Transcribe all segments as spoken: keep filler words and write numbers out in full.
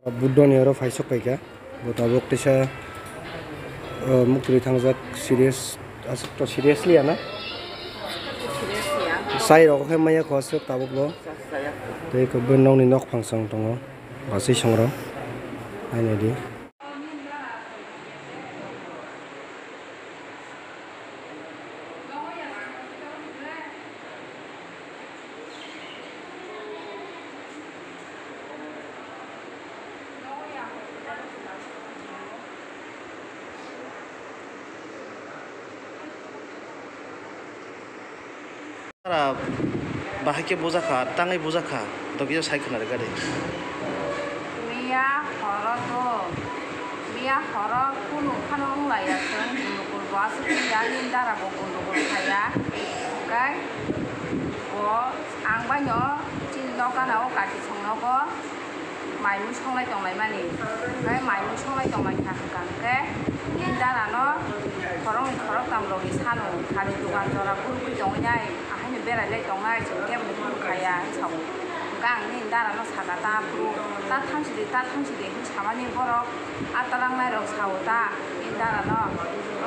Buddhoni oro phaisok paikha, bo tabuk teisa, uh, muktwi thangjak, serious, aswk to seriously ya na? Sai rok khe maya kho aswk tabuk bo. Tei khe bo nokni nok phangsong tongo, bwswi songrok, nainai di. Tara bahai khe bujakha, tangwi bujakha, dokhe sai khna rwkha de. Miya horo to, miya horo kunu phano wng laiya chwng, gundugul bo aswk wngya, nini dara bo gundugul khaiya, hwnkhe bo ang baino chini nok gana o kaki songnogo. Mai mui songlai tonglaimani, hwnkhe mai mui songlai tonglaikha hwnkha hwnkhe nini darano khoroknwi khoroktam rokni sano thani dogan jora gurugwi tongwi nai, ahaino berai lai tongnai, chwng kebo phuru khaiya, hwnwi sao. Hwnkhe ang nini darano sakha, ta phuru, ta thangsidi, ta thangsidi, hwnwi samani borok a twlangnai rok sao ta nini darano.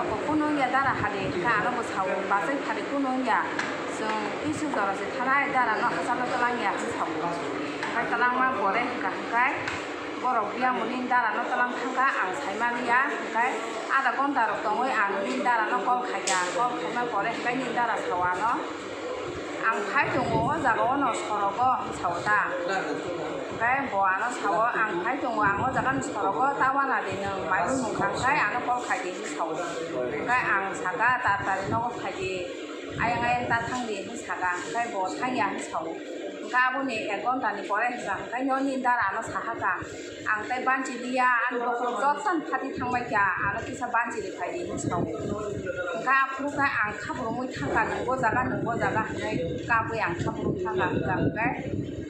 Oko kunu wngya dara hadi, hwnkhe ano bo sao, bachai phadi kunu wngya, chwng tei chwng jora se thanai, darano hachalo twlangya, hwnwi sao. Hwnkhe twlangma pore hwnkha hwnkhe borok biyang bo nini darano twlang thangkha, ang saimaliya, hwnkhe adha ghonta rok tongwi ang nini darano call khaikha, call khaima pore hwnkhe nini dara sao ano, ang phai tongo o jaga o no sorogo, hwnwi sao ta. Hwnkhe bo ano sao, ang phai tongo, ang o jaga ni sorogo ta wana di, nwng mai mui mung kha hwnkhe ano call khai di, hwnwi sao. Hwnkhe ang sakha, taratari nogo phai di. Ayang ayang ta thang di hwnwi sakha, hwnkhe bo thang ya hwnwi sao. Hwnkhe aboni ek ghonta ni pore hwnkha, hwnkhe nini dara ano saha kha, ang tei banchi liya, ani bokhorok joto ni phati thang bai kha, ano kisa banchi ri phai di hwnwi sao. Hwnkhe aphuru khe ang kha bo romwi thang kha, nwng bo jaga, nwng bo jaga hwnwi kabui ang kha bo romwi thang kha, hwnkha hwnkhe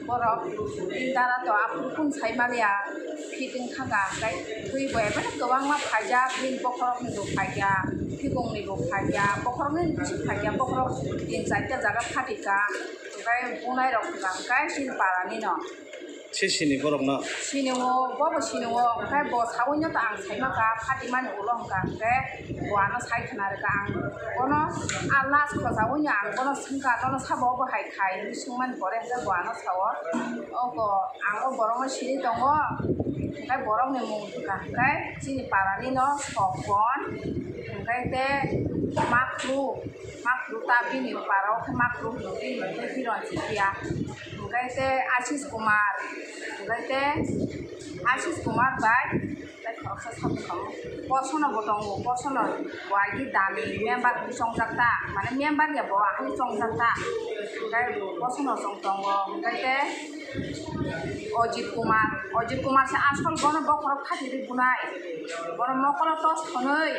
borok nini dara to aphuru kunu sai maliya. Fitting thangkha, hwnkhe twi bo ebene kwbangma phaijak, bini bokhorokni bo phaikha, phikongni bo phaikha, bokhorokni bisi phaikha, bokhorok tin charta jaga phatikha, hwnkhe bunairok hwnkha hwnkhe chini parani no. Se sini borokno? Sini o, bo bo sini o, hwnkhe bo saui no to ang saima kha, phatimani ulo hwnkha hwnkhe bo ano sai khna rwkha ang, bono a last khosa ui no ang bono swngkha, nono sabo obo hai khai hinwi swngmani pore hwnkhe bo ano sao, oko. Ang o borokno siri tongo, hwnkhe borokni mung hwnkha hwnkhe chini parani no Sokpon, hwnkhe tei Makru, Makru ta bini para o khe Makru hwno, bini mung khe Hiron Chipia, hwnkhe tei Ashish Kumar, hwnkhe tei Ashish Kumar bai. Tei khoroksa samung tongo. Kosono bo tongo, kosono bo agi dami member hwnwi chongjak ta, mane member ya bo ahai chongjak ta. Hwnkhe kosono chong tongo, hwnkhe tei Ajit Kumar, Ajit Kumar se asol bono bokhorok khatidi bunai. Bono mokolo tos thonwi,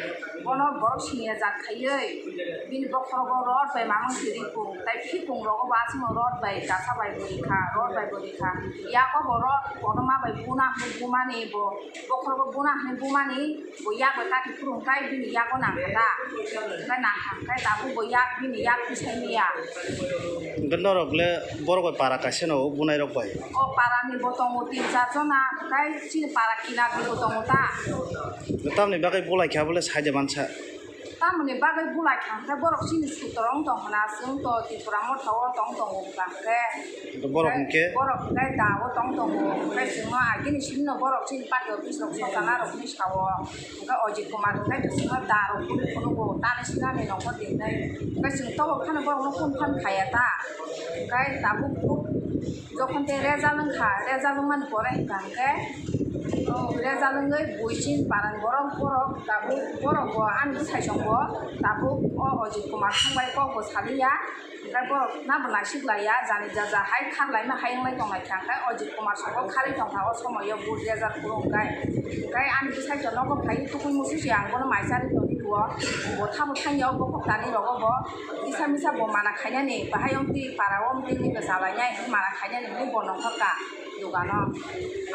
bono borok siniya jat khaiwi, bini bokhorogo rot bai mamang si rikung, tei phikung rogo bo aswkno rot bai kasa bai bwrwi kha, rot bai bwrwi kha. Yago bo rot kotorma bai buna hwnwi bumani bo. Bokhorogo buna hwnwi bumani, bo yak bai kati phuru hwnkhe bini yago nangkha da. Hwnkhe nangkha hwnkhe tabuk bo yak, bini yak twi sai manya. Hwnkhe norok le borok bai para kaisa no o bunai rok bai? O para ni bo tongo tin char jona, hwnkhe chini para kinar ni bo tongo ta. Tamni bagwi bulai kha bole sai de mansa? Tamoni bagwi bulai kha hwnkhe borok chini sutro wng tong khna, chwng to Tripura motha o tong tongo hwnkha hwnkhe. Borok hwnkhe? Borok hwnkhe da o tong tongo, hwnkhe chwngno agini simi no borok chini party office rok sochana rok hinwi sao, hwnkhe Ajit Kumar hwnkhe chwngno da rok phunuk phunugo, tani sinani nokho dinwi, hwnkhe chwng tobo phano borokno phone phan khaiya ta, hwnkhe tabuk. Jokhon tei result wngkha, result wngmani pore hwnkha hwnkhe, o result wngwi buisin parang borok, borok tabuk borok bo ani bwsai song bo tabuk o Ajit Kumar thangbai kok bo saliya, hwnkhe borok nabo naisik laiya, jani jaja hai khar laima hai wnglai tonglai kha, hwnkhe Ajit Kumar song bo kharwi tongkha o somoio vote result phuru hwnkhe, hwnkhe ani bwsai to nogo phaiwi tukui mususi ang bono mai charwi tongwi rwo, bo thabo thangya o bokhok tani rogo bo. Kisa misa bo mana khainani, bahai omtwi para omtwi ni bwsa lainai hinwi mana khainani hinwi bo nongkhorkha. Dogano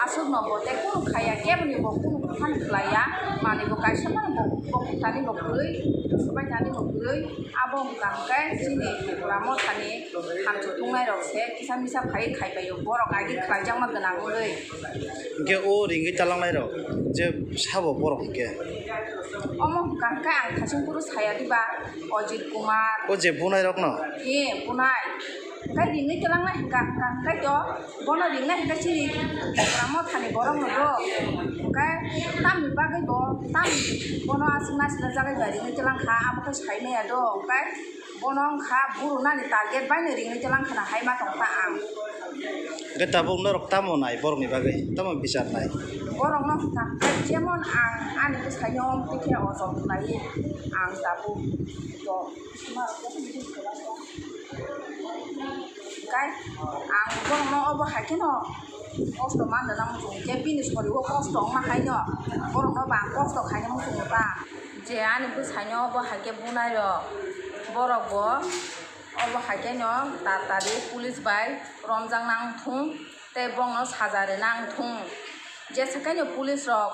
aswkno bo tei kunu khaiya, keboni bo kunu buphano khlaiya, manwi bo kaisa phano bo, bo kutani bo kwrwi, swbai thani bo kwrwi, abo wngkha hwnkhe chini Tipra Mothani hamchwk tongnairok se kisa misa phaiwi khaibaio, borok agi khlaijakma gwnang wngwi. Hwnkhe o ringwi talangnai rok je sabo borok hwnkhe? Omo hwnkha hwnkhe ang thasing phuru saya diba, Ajit Kumar. O je bunai rokno? Ee, bunai. Hwnkhe ringwi talangnai hwnkha hwnkha hwnkhe to bono ringnai hwnkhe chini Tipra Mothani borokno do. Hwnkhe tamni bagwi bo, tamni bono aswk naisina jagwi bai ringwi talangkha, abo khe saimaya do. Hwnkhe bono wngkha burunani target baino ringwi talangkhana hai ma tongkha ang. Hwnkhe tabuk norok tamo nai borokni bagwi? Tamo bichar nai? Borokno hwnkha, jemon ang ani bwsaino tei khe ojol khlaiwi ang tabuk bo. Hwnkhe ang borokno obo hai kheno kosto manna muchungo, je bini soriwo kosto wngma haino borokno bo ang kosto khaina muchungo ta. Je ani bwsaino obo hai khe bunai rok, borok bo obo hai khe no tatari police bai romjak nang thung tei bongno saja rwna wng thung. Jesa khe no police rok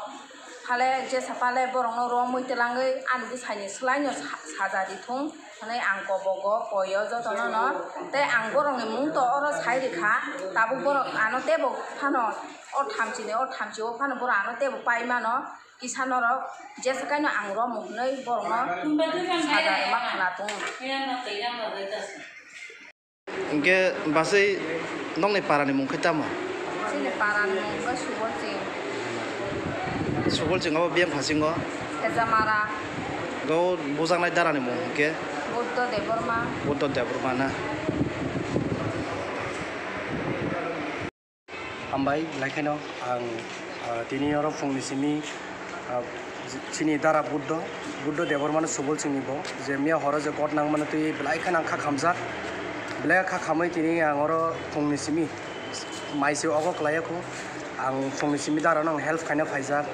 phale, jesa phale borokno romwi twlangwi ani bwsaini swlaino sa-, saja ri thung hwnwi ang kobogo koio jotono no. Tei ang borokni mung to oro sai rikha, tabuk borok ano teibo phano o thamchini, o thamchi o phano borok ano teibo pai mano. Kisa norok jesa kaino ang romwi hwnwi borokno saja rwma khwna tongo. Hwnkhe bwsai nokni parani mung khe tamo? Chini parani mung khe Subolching. Subolching abo biyang phasingo? Hejamara. Go bujaknai darani mung hwnkhe? Buddho Debbarma. Buddho Debbarma na? Hambai, belai kheno ang, ah, tini oro phungni simi, ah, chini dara Buddho, Buddho Debbarmano Subolchingni bo, je miya horo je kot nangmano twi belai kheno ang kha khamjak. Belai kha khamwi tini ang oro phungni simi mai se ogo kwlaiya kho. Ang phungni simi darano ang help khaina phaijak.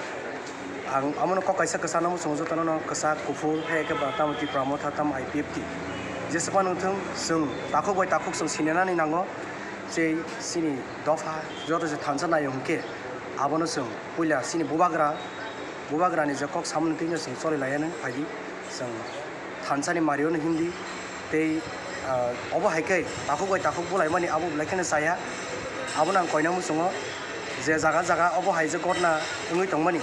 Ang amono kok kaisa kwchangno muchungo jotono no kwchak, kuphur, hai khe ba tamo Tipra Motha, tamo I P F T. Jesa phano wngthung, chwng takhuk bai takhuk chwng sinanani nango. Tei chini dopha joto se thansa naio hwnkhe, abono chwng puila chini bubagra, bubagrani je kok samani twino chwng choli laiya nw phaidi. Chwng thansani mario no hindi tei, ah, obo hai khe takhuk bai takhuk bulaimani abo belai kheno chaya. Abono ang koina muchungo je jaga jaga obo hai je gotna wngwi tongmani,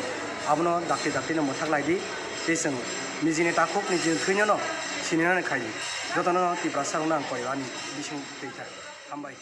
abono dakti dakti no mwthak laidi tei chwng nijini takhuk nijini thwino no sinina no khaidi. Jotono Tiprasa rokno ang koi ani bising twi kha. Hambai.